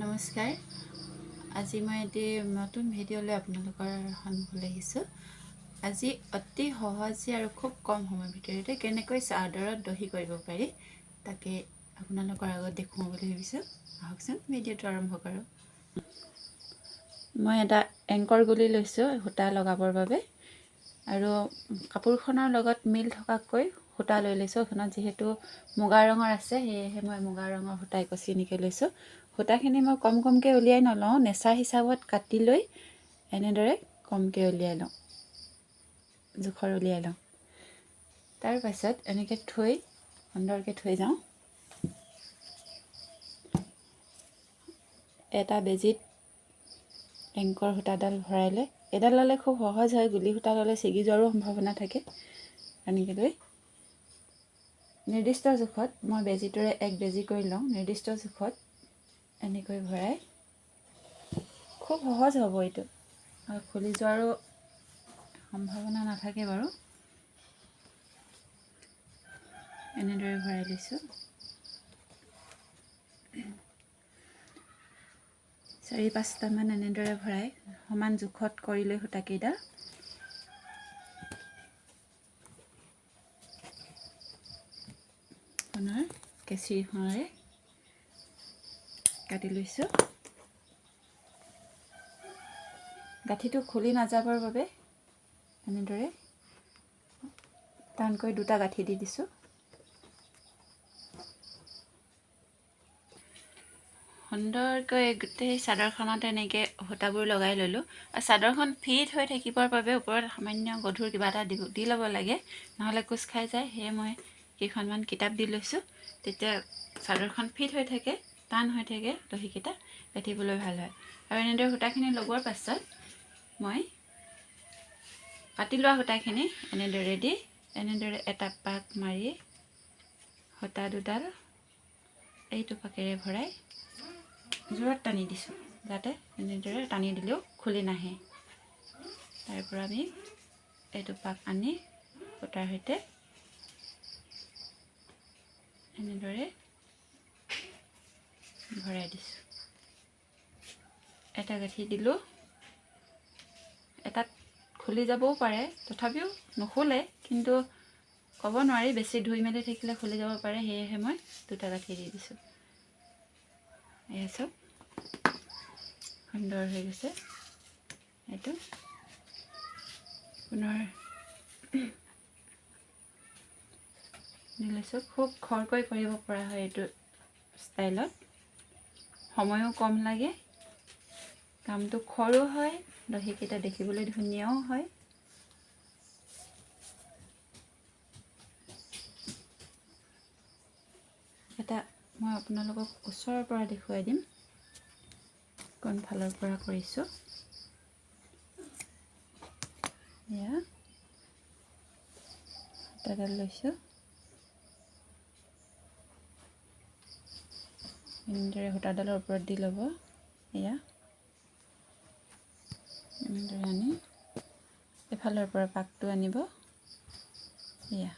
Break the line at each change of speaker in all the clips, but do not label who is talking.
নমস্কাৰ। আজি মই এটি নতুন ভিডিঅ' লৈ আপোনালোকৰ সন্মুখলৈ আহিছোঁ। আজি অতি সহজে আৰু খুব কম সময়ৰ ভিতৰতে কেনেকৈ চাদৰত দহি কৰিব পাৰি, তাকে আপোনালোকৰ আগত দেখুৱাওঁ বুলি ভাবিছোঁ। আহকচোন, ভিডিঅ'টো আৰম্ভ কৰোঁ। মই এটা এংকৰ গুলি লৈছোঁ সূতা লগাবৰ বাবে আৰু কাপোৰখনৰ লগত মিল থকাকৈ সূতা লৈ লৈছোঁ। এইখনত যিহেতু মুগা ৰঙৰ আছে, সেয়েহে মই মুগা ৰঙৰ সূতা একচি এনেকৈ লৈছোঁ। সূতাখিনি মই কম কমকৈ উলিয়াই নলওঁ, নেচা হিচাপত কাটি লৈ এনেদৰে কমকৈ উলিয়াই লওঁ, জোখৰ উলিয়াই লওঁ। তাৰপাছত এনেকৈ থৈ সুন্দৰকৈ থৈ যাওঁ। এটা বেজীত এংকৰ সূতাডাল ভৰাই লৈ, এডাল ল'লে খুব সহজ হয়, গুলি সূতা ল'লে ছিগি যোৱাৰো সম্ভাৱনা থাকে। এনেকৈ লৈ নিৰ্দিষ্ট জোখত মই বেজীটোৰে এক বেজী কৰি লওঁ। নিৰ্দিষ্ট জোখত এনেকৈ ভৰাই খুব সহজ হ'ব এইটো, আৰু খুলি যোৱাৰো সম্ভাৱনা নাথাকে বাৰু। এনেদৰে ভৰাই লৈছোঁ। 4-5টামান এনেদৰে ভৰাই সমান জোখত কৰি লৈ সূতাকেইডাল পুনৰ কেঁচিখনেৰে কাটি লৈছোঁ। গাঁঠিটো খুলি নাযাবৰ বাবে এনেদৰে টানকৈ দুটা গাঁঠি দি দিছোঁ। সুন্দৰকৈ গোটেই চাদৰখনত এনেকৈ সূতাবোৰ লগাই ল'লোঁ। আৰু চাদৰখন ফিট হৈ থাকিবৰ বাবে ওপৰত সামান্য গধুৰ কিবা এটা দি ল'ব লাগে, নহ'লে কোচ খাই যায়। সেয়ে মই কেইখনমান কিতাপ দি লৈছোঁ, তেতিয়া চাদৰখন ফিট হৈ থাকে, টান হৈ থাকে, দহিকেইটা গাঁঠিবলৈ ভাল হয়। আৰু এনেদৰে সূতাখিনি লগোৱাৰ পাছত মই কাটি লোৱা সূতাখিনি এনেদৰে দি এনেদৰে এটা পাক মাৰি সূতা দুডাল এইটো পাকেৰে ভৰাই জোৰত টানি দিছোঁ, যাতে এনেদৰে টানি দিলেও খুলি নাহে। তাৰ পৰা আমি এইটো পাক আনি সূতাৰ সৈতে এনেদৰে ভৰাই দিছোঁ। এটা গাঁঠি দিলোঁ, এটাত খুলি যাবও পাৰে, তথাপিও নোখোলে, কিন্তু ক'ব নোৱাৰি, বেছি ধুই মেলি থাকিলে খুলি যাব পাৰে। সেয়েহে মই দুটা গাঁঠি দি দিছোঁ। এয়া চব সুন্দৰ হৈ গৈছে। এইটো পুনৰ দি লৈছোঁ। খুব খৰকৈ কৰিব পৰা হয় এইটো ষ্টাইলত, সময়ো কম লাগে, কামটো খৰো হয়, দহিকেইটা দেখিবলৈ ধুনীয়াও হয়। এটা মই আপোনালোকক ওচৰৰ পৰা দেখুৱাই দিম কোনফালৰ পৰা কৰিছোঁ। এয়া সূতাডাল লৈছোঁ, এনেদৰে সূতাডালৰ ওপৰত দি ল'ব। এয়া এনেদৰে আনি এফালৰ পৰা পাকটো আনিব। এয়া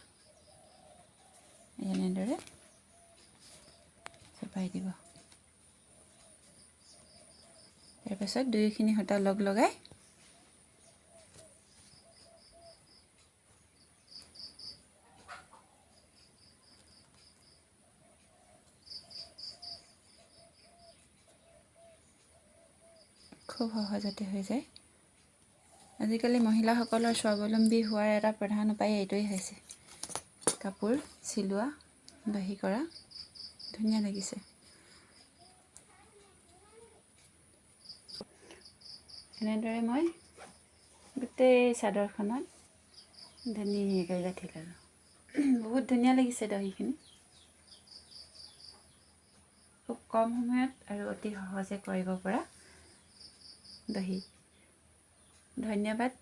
এনেদৰে চপাই দিব। তাৰপাছত দুয়োখিনি সূতা লগ লগাই খুব সহজতে হৈ যায়। আজিকালি মহিলাসকলৰ স্বাৱলম্বী হোৱাৰ এটা প্ৰধান উপায় এইটোৱেই হৈছে, কাপোৰ চিলোৱা, দহি কৰা। ধুনীয়া লাগিছে। এনেদৰে মই গোটেই চাদৰখনত ধুনীয়াকৈ গাঁঠি ল'লোঁ। বহুত ধুনীয়া লাগিছে দহিখিনি, খুব কম সময়ত আৰু অতি সহজে কৰিব পৰা দহি। ধন্যবাদ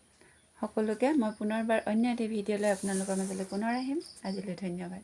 সকলোকে। মই পুনৰবাৰ অন্য এটি ভিডিঅ' লৈ আপোনালোকৰ মাজলৈ পুনৰ আহিম। আজিলৈ ধন্যবাদ।